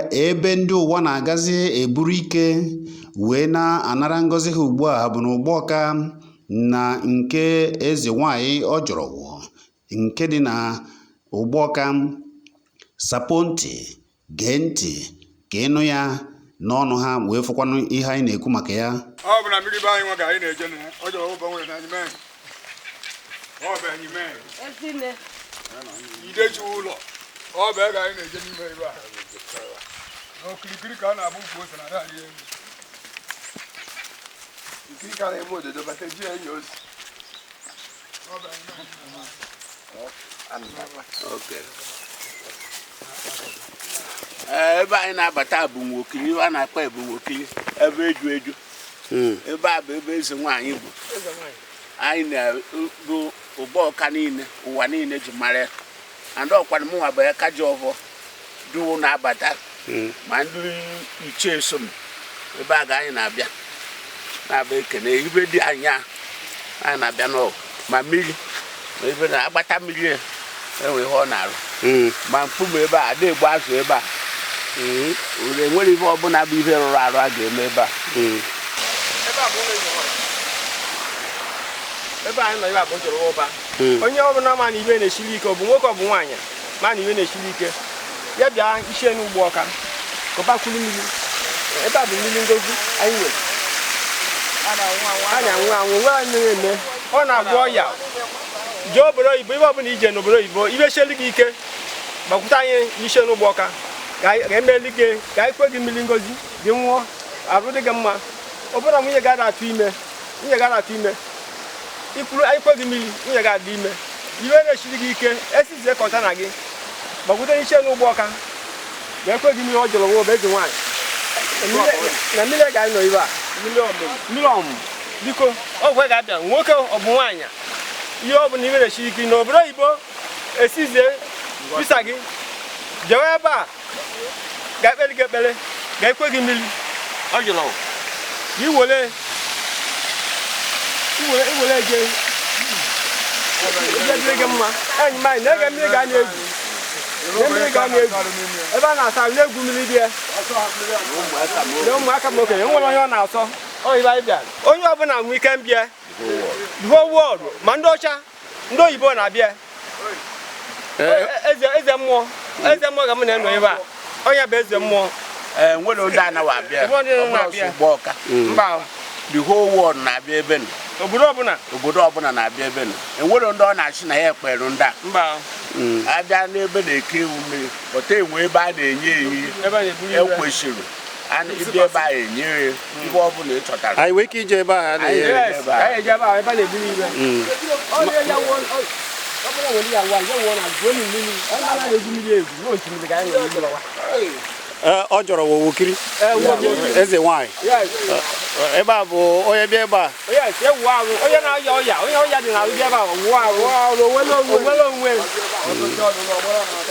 Ebe ndị ụwa na-agazi eburu ike wee na-anara ngọzi ha ugbu a bụ n'Ụgbọka na nke eze nwanyị Ọjọrọwụ nke dị na Ụgbọka. Sapoo ntị, gee ntị ka ịnụ ya n'ọnụ ha wee fụkwanụ ihe anyị na-ekwu maka ya. Ọ bụ na mmiri be anyị nwa ka anyị na-eje na ọ jọrọ ụba nwere na anyị mee. Ọ bụ anyị mee. Ezinne. Ideji ụlọ. Ọ bụ ebe anyị na-eje n'ime ebe a. N'okirikiri ka a na-agba ukwu ose na ada elu. Ikiri ka na-eme ododo bata ji enyi ozi. Ọ bụ anyị mee. Okay. Ee, ebe anyị na-abata bụ Nwokiri, a na-akpọ ebu Nwokiri, ebe eju eju. Ebe a bụ ebe eze nwaanyị bụ. Anyị na-bụ Ụgbọka niile, ụwa niile ji mara ya. And ọkwanụ mụnwa bụ aka ji ọfọ duwu na-abata ma ndị ichie so m ebe a ga anyị na-abịa na-abịa ekene ibe dị anya anyị na-abịa n'ọgụ ma mmiri ma ebe na-agbata mmiri ya enwe ihe ọ na-arụ ma mkpume ebe a ada egbu azụ ebe a enwere ihe ọbụla bụ ihe rụrụ arụ a ga-eme ebe a. Ebe a bụ ụlọ eze nwaanyị. Ebe anyị nọ ebe a bụ Ọjọrọ ụba. Onye ọbụla ma na ibe na-esiri ike, ọ bụ nwoke ọ bụ nwaanyị, ma na ibe na-esiri ike, ya bịa ichie n'ugbo ọka kọbakwuru mmiri. Ebe a bụ mmiri ngozi anyị nwere. A na-anwụ anwụ nwere anyị na-eme ọ na-agwọ ọya. Jee obodo oyibo, ibe ọbụla ije n'obodo oyibo, ibe sielu gị ike, gbakwute anyị n'ichie n'ugbo ọka ka emeli gị, ka anyị kwe gị mmiri ngozi gị nwụọ, arụ dị gị mma. Ọ bụrụ na nwunye gị atụ ime, nwunye gị atụ ime, ikwuru anyị kwe gị mmiri, nwunye gị adị ime. Ibe na-esiri gị ike, esizie container gị, gbakwute n'ichie n'ugbo ọka ga ekwe gị mmiri. Ọ jọrọ nwa eze nwaanyị na mmiri ga anyị nọ ebe a, mmiri ọmụmụ. Biko, ọgwụ ga-abịa, nwoke ọ bụ nwaanyị, ihe ọ bụla ibe na-esiri ike n'obodo oyibo, esizie visa gị, jewe ebe a ga-ekpere gị ekpere, ga-ekwe gị mmiri. Ọ jụrụ ka iwere iwere je ije dịrị gị mma. Enyi m, anyị na-ege mmiri ga na-egwu na mmiri ga na-egwu ebe a na-asa ahụ, na-egwu mmiri dị ya na ụmụaka ma okenye nwere onye ọ na-asọ. Ọ ibe anyị bịara, onye ọbụla nwee ike mbịa, the whole world, ma ndị ọcha, ndị oyibo na-abịa. Eze, eze mmụọ, eze mmụọ ka m na-enọ ebe a. Onye bụ eze mmụọ. Ee, nwere ndị anaghị abịa. Ebe ndị ọ bụrụ na-abịa. sọ Ụgbọka, Mba. The whole world na-abịa ebe nọ. Obodo ọbụla. Obodo ọbụla na-abịa ebe nọ. Enwere ndị ọ na-achị na ya ekpere ndị a. Mba. Abịa n'ebe na-eke ewu mmiri pụta, enwe ebe a na-enye ehihie. Ebe a na-eburu ibe. Ekwesịrị ịbịa ebe a enye ya ihe ọbụla ị chọtara. Anyị nwee ike ije ebe ahụ a na-enye Anyị ya? Yes, anyị eje ebe ahụ ebe a na-eburu ibe. Ọ dị ya wụọ, ọ bụrụ nwere ya wụọ, ya wụọ na gbuo mmiri. Ọ na-egwu mmiri egwu n'osimiri ka anyị nwere mmiri. Ee, ọ jọrọ Wowokiri. Ee, Wowokiri. Eze nwanyị. Yes. Ebe a bụ onye bịa ebe a. Yes, ewu ahụ, onye na-ọya ọya, onye ọya dị n'ahụ bịa ebe a, wụọ ahụ, onwere onwe.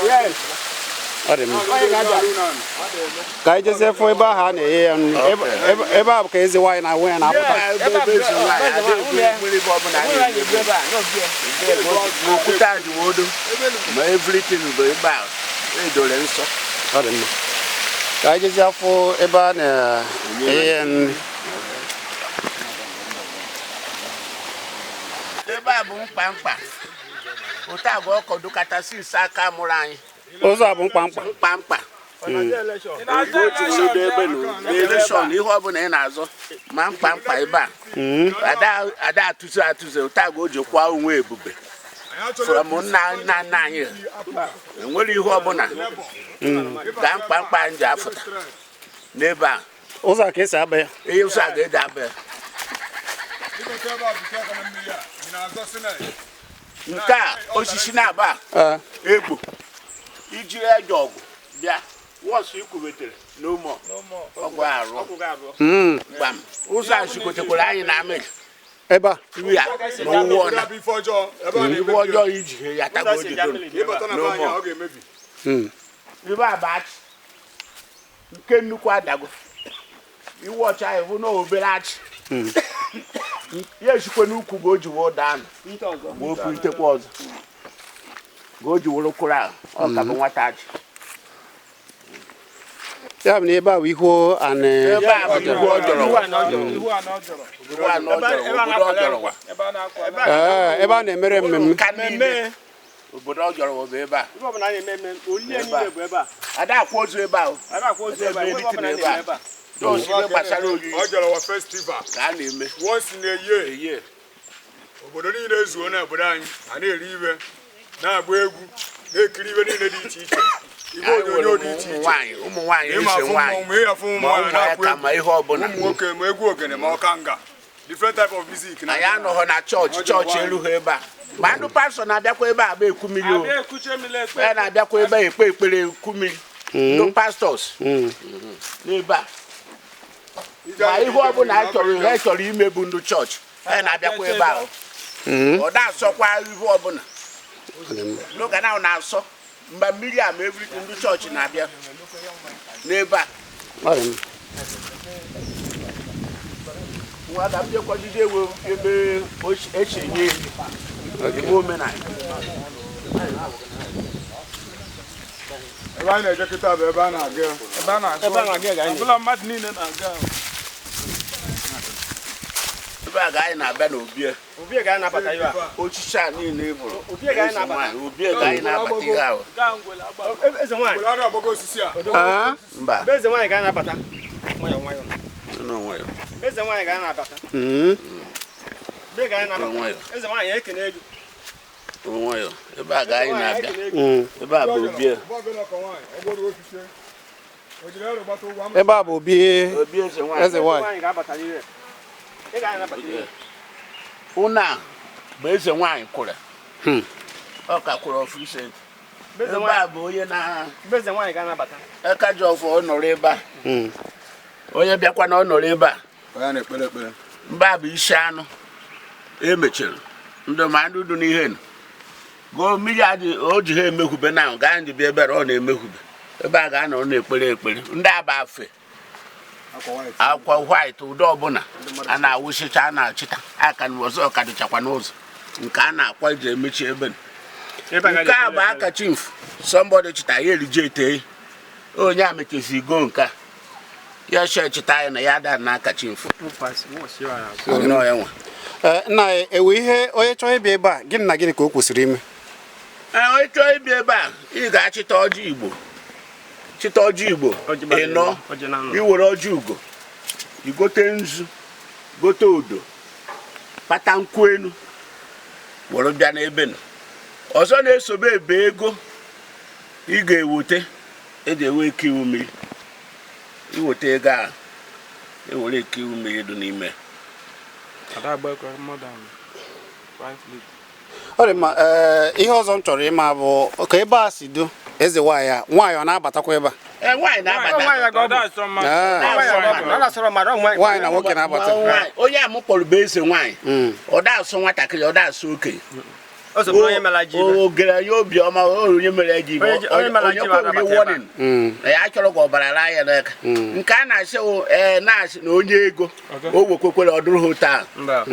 Yes. Ọ dị mma. Onye ga-abịa. Ka anyị jezie fụ ebe ahụ a na-enye ya nri. Ebe a bụ ka eze nwaanyị na-awụ ya na-apụta. Yes. Ebe ebe eze nwaanyị Ebe a bụ ada egwu mmiri ebe ọbụla a Onwere na-egwu. anyị egbu ebe a, n'obi ya. Ma okwute adịwodo ma everything bụ ebe a edore nsọ. Ọ dị mma, ka anyị jezie fụ ebe a na-enye ya nri. Ebe a bụ mkpa mkpa otu agwa ọkọdụ kachasị ise aka mụrụ anyị. Ụzọ a bụ mkpamkpa. Mkpa mkpa otu wuru ebe na election, ihe ọbụla ị na-azọ ma mkpa mkpa ebe a ada ada atụzi atụzi otu agwa o ji kwa onwe ebube from nna nna nna anyị. Enwere ihe ọbụla ka mkpa mkpa anyị ji afụta n'ebe a. Ụzọ a ka esi aba ya? Ihe ụzọ a ga-eji aba ya. Ịbata ebe a bute aka na mmiri a, ị na-azọ senate. Nke a osisi na-aba. Ee. Egbo iji eje ọgụ bịa wọsụ ikwubetere n'ụmụ ọgụ arụ. Gbam, ụzọ a chikotekwara anyị na amịrị. Ebe a? Ya na ụwọ na Ebe a bụ ife ọjọọ, ebe a iwe na-emebi. Ọjọọ iji ya tago ojidoro. Ịbata na be anyị a, ọ ga-emebi. Ibe a bụ achị nke nnukwu adago iwe ọcha anyị hụ na obere achị ya esikwe n'ukwu ka o ji wee daa nụ ma o pulitekwa ọzọ ka o ji were kwụrụ ahụ, ọ ka bụ nwata achị. Ya bụ na ebe a bụ ihu anị. Ebe a bụ ihu ọjọrọ. Ihu anọ jọrọ. Ihu anọ jọrọ, obodo ọjọrọ. Ee, ebe a na-emere mmemme. Nka niile obodo ọjọrọ bụ ebe a. Ebe ọbụla a na-eme eme olili niile bụ ebe a. Ada akwa ozu ebe ahụ. Ada akwa ozu ebe a, ebe ọbụla a na-eme ebe a. Those ihe gbasara oyiyi Ọjọrọwa festival ka a na-eme. Once in a year. Eye. Obodo niile ezuo na obodo anyị a na-eri ibe, na-agba egwu, na-ekiri ibe niile dị iche iche, ibe Anyị onyonyo nwere dị iche ụmụ iche. nwaanyị, ụmụ nwaanyị, Ịma eze afụ nwaanyị, mmọnwụ, ma ịhafụ ụmụ ma nwaanyị ụmụ na-akụ aka egwu, ma ihe ọbụla. Ụmụ nwoke ma egwu ogene ma ọkanga, different type of music na Anyị anọghọ na chọọchị, chọọchị erughị ebe a, ma ndị pastọ na-abịakwa ebe a bụ eku mmiri o. Ya na-abịakwa ebe a ekpe ekpere, eku mmiri, ndị pastors n'ebe a. Ma ihe ọbụla a chọrọ, ihe chọrọ ime bụ ndị chọọchị ya na-abịakwa ebe a. Ọ na-asọkwa ihe ọbụla n'oge na ọ na-asọ mgbe mmiri a ma everything, ndị chọọchị na-abịa n'ebe a. Ọ dị mma. Nwa ka m jekwajide ewe ebe esi enye ebe omenala. Ebe anyị na-eje kịta bụ ebe a na-aga. Ebe a na-aga ga anyị. Mmadụ niile na-aga. Ebe a ga anyị na-abịa n'obi a. Obi ga anyị na-abata ibe a. Osisi a niile ị hụrụ. Obi ga anyị Eze na-abata. nwaanyị, obi ga anyị na-abata ihe ahụ. Eze nwaanyị. Obodo a na-agbago osisi a. Ah, Mba. Ebe eze nwaanyị ga anyị na-abata. Nwayọ nwayọ. Nọ nwayọ. Ebe eze nwaanyị ga anyị na-abata. Ebe ga anyị Nọ na-abata. nwayọ. Eze nwaanyị ekene ego. Nọ nwayọ. Ebe a ga anyị na-abịa. Ekene ego. Ebe a bụ obi a. Ọgbọ ọkọ nwaanyị, ọgbọrọ osisi. O jiri ero gbata ụgwọ ama. Ebe a bụ obi Obi eze nwaanyị. eze nwaanyị. Nwaanyị ga-abata n'ire. Ị ga anyị na-abata n'ire. Ụnọ a bụ eze nwaanyị kwụrụ. Ọ ka kwụrụ ọfụ ise. Ebe eze Ebe nwaanyị. a bụ onye na Ebe eze nwaanyị ga na-abata. aka ji ọfọ, ọ nọrọ ebe a. Onye bịakwa na ọ nọrọ ebe a. Onye na-ekpere ekpere. Mba bụ isi anụ emechiri ndị ma ndị dị n'ihe nụ gụọ mmiri adị o ji ha emekwube na gaa ndị bịa ebere ọ na-emekwube ebe a ga-anọ na-ekpere ekpere. Ndị aba afe Akwa white. Akwa white, ụdị ọbụla a na-awụsịcha, a na-achịta aka na ọzọ ka dịchakwa n'ụzọ nke a na-akwa eji emechi ebe nụ. Ebe a ga Nke a bụ aka chief somebody chịta ya erije ete onye a mechezi go nke a ya shi chịta ya na ya da n'aka chief nọ ya nwa. Ee, nna anyị, ewe ihe onye chọọ ịbịa ebe a, gịnị na gịnị ka o kwesịrị ime? Ee, onye chọọ ịbịa ebe a, ị ga-achịta ọjị Igbo, chịta ọjị Igbo ịnọ, Ọjị na anọ. iwere ọjị ugo, igote nzu, gote odo, kpata nkwụ enu were bịa n'ebe nọ. Ọzọ na-esobe ebe ego ị ga-eweta eji ewe eke iwu mmiri. Iweta ego a, ewere eke iwu mmiri dị n'ime. Ada agbakọ more than 5 litre. Ọ dị mma. Ee, ihe ọzọ m chọrọ ịma bụ ka ebe a si do eze nwaanyị a, nwaanyị ọ na-abatakwa ebe a? Ee, nwaanyị na-abata. Nwaanyị ga ọ bụ. Ada achọ mmadụ. Ee. Ọ na-asọrọ mmadụ, ọ nwaanyị. Nwaanyị na nwoke na-abata. Nwaanyị, onye a m kpọrọ bụ eze nwaanyị. Ọ da asụ nwatakịrị, ọ da asụ okenye. O so bụrụ onye mere ji ibe. O gere ya obiọma, onye mere ji ibe. Onye onye mere onye ji ibe kwere anabata ebe a. warning na ya chọrọ ka ọbara laa ya n'aka. Nke a na-asị wụ, ee, na-asị na onye ego o wekwekwere ọ dụrụ ha taa. Mba.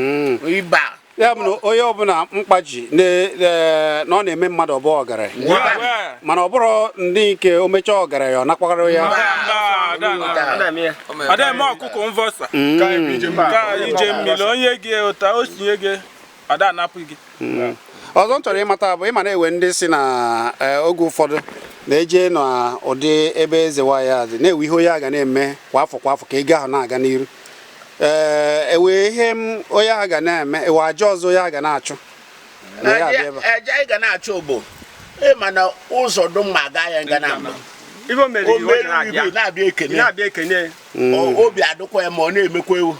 Ịba. Ya bụ na onye ọbụla mkpa ji na ọ na-eme mmadụ ọbụ ọgaranya, mana ọ bụrụ ndị nke o mechaa ọgaranya ọ nakwagara ya. Mba, ada na. Ọ na-eme ya. Ada eme ọkụkọ mvọsa. Ka anyị bụ ije mba. Ka ije mmiri onye gị ụta o sinye gị, ada anapụ gị. Ọzọ m chọrọ ịmata bụ ịma na-ewe ndị si na oge ụfọdụ na-eje n'ụdị ebe eze nwaanyị a dị na-ewe ihe onye a ga na-eme kwa afọ kwa afọ ka ego ahụ na-aga n'iru. Ee, ewe ihe m onye ahụ ga na-eme, ewe aja ọzọ onye ahụ ga na-achụ na ya abịa ebe a. Eje anyị ga na-achụ bụ ịma na ụzọ dum ma gaa ya nga na mbụ. Ibe o mere O iwe ji mere na-abịa. ibe na-abịa Ị ekene. na-abịa ekene. Obi adịkwa ya ma ọ na-emekwa ewu.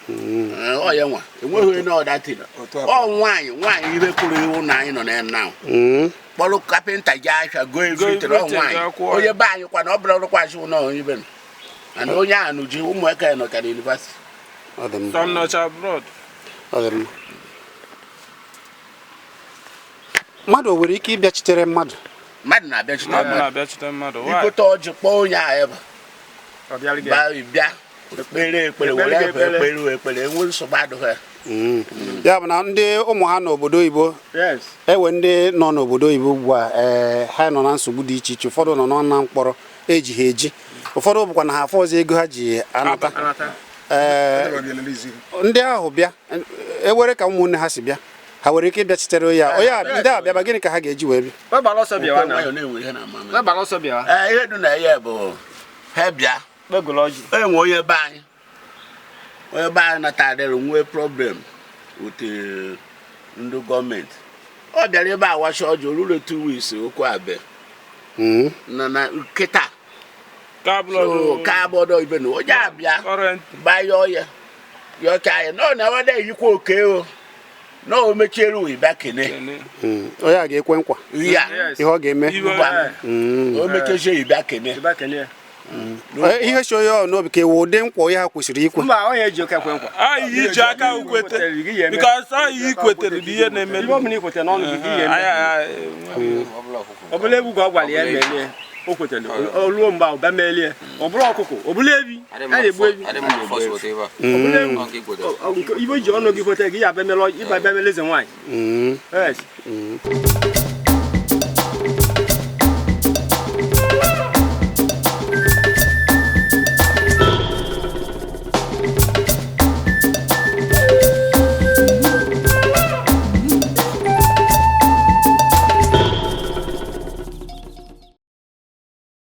Ee, ọ ya nwa enweghị onye na ọdatịrị ọ nwaanyị nwaanyị ibe kwuru iwu na anyị nọ na ya now. Kpọrọ kapịnta jee ahịa go everything, ọ everything, nwaanyị jee kwụọ ya. Onye be anyị kwa na ọ bụrụ ọrụkwazị ụlọ onye ibe nọ mana onye ahụ nụ ji ụmụaka ya nọ ka na university. Ọ dị mma. Some nọcha abroad. Ọ dị mma. Mmadụ o nwere ike ịbịachitere mmadụ? Mmadụ na-abịachite Mmadụ mmadụ. na-abịachite mmadụ. Why? Igote ọjị, kpọọ onye ahụ ebe. Ọ bịara gị. Ba bịa ekpere ekpere were Ekpere gị ebe ekpere. ekpere ekpere enwe nsogbu adịghị ya. Ya bụ na ndị ụmụ ha n'obodo oyibo, Yes. ewe ndị nọ n'obodo oyibo ugbu a, ee, ha nọ na nsogbu dị iche iche, ụfọdụ nọ na mkpọrọ eji ha eji. Ụfọdụ bụkwa na ha afọ ọzọ ego ha ji anata. Anata. Ee, ndị ahụ bịa ewere ka ụmụnne ha si bịa, ha nwere ike ịbịachitere onye a, onye a ndị a bịaba, gịnị ka ha ga-eji wee bịa? Wegbara ọsọ bịawa na. Nwayọ na-enwe ihe na-ama ama. Wegbara ọsọ bịawa. Ee, ihe dị na ya bụ ha bịa. Kpegolo ọjị. Enwe onye be anyị, onye be anyị natarịrị nwee problem with ndị gọọmenti. Ọ bịara ebe a wacha ọjị oruru 2 weeks, okwu abịa na nkịta. So ka abọdọ ibe na onye abịa bayọọ ya, yọcha ya na ọ na-awada eyikwa oke o na o mechiere ụwa ịbịa kene. Onye a ga-ekwe nkwa ya ihe ọ ga-eme. Ngwa, o mechezie ịbịa kene. Ịba kene ya. Ihe si onye ọ n'obi ka ewu ụdị nkwa onye ha kwesịrị ikwe. Mba, onye eji oke kwe nkwa. Anyị iji aka ukwete, because anyị kwetere bụ ihe na-eme. Ibe ọbụla ikwetere n'ọnụ gị ka ị ga-eme. Ọ bụla egwu ka ọ gwara ya melie, o kwetere, o ruo mgbe ahụ bịa melie. Ọ bụla ọkụkọ, ọ bụla ebi a na-egbu ebi, ọ bụla ewu. Ibe ji ọnụ gị kwete gị ya bịa mele, ịba bịa mele eze nwaanyị. Yes.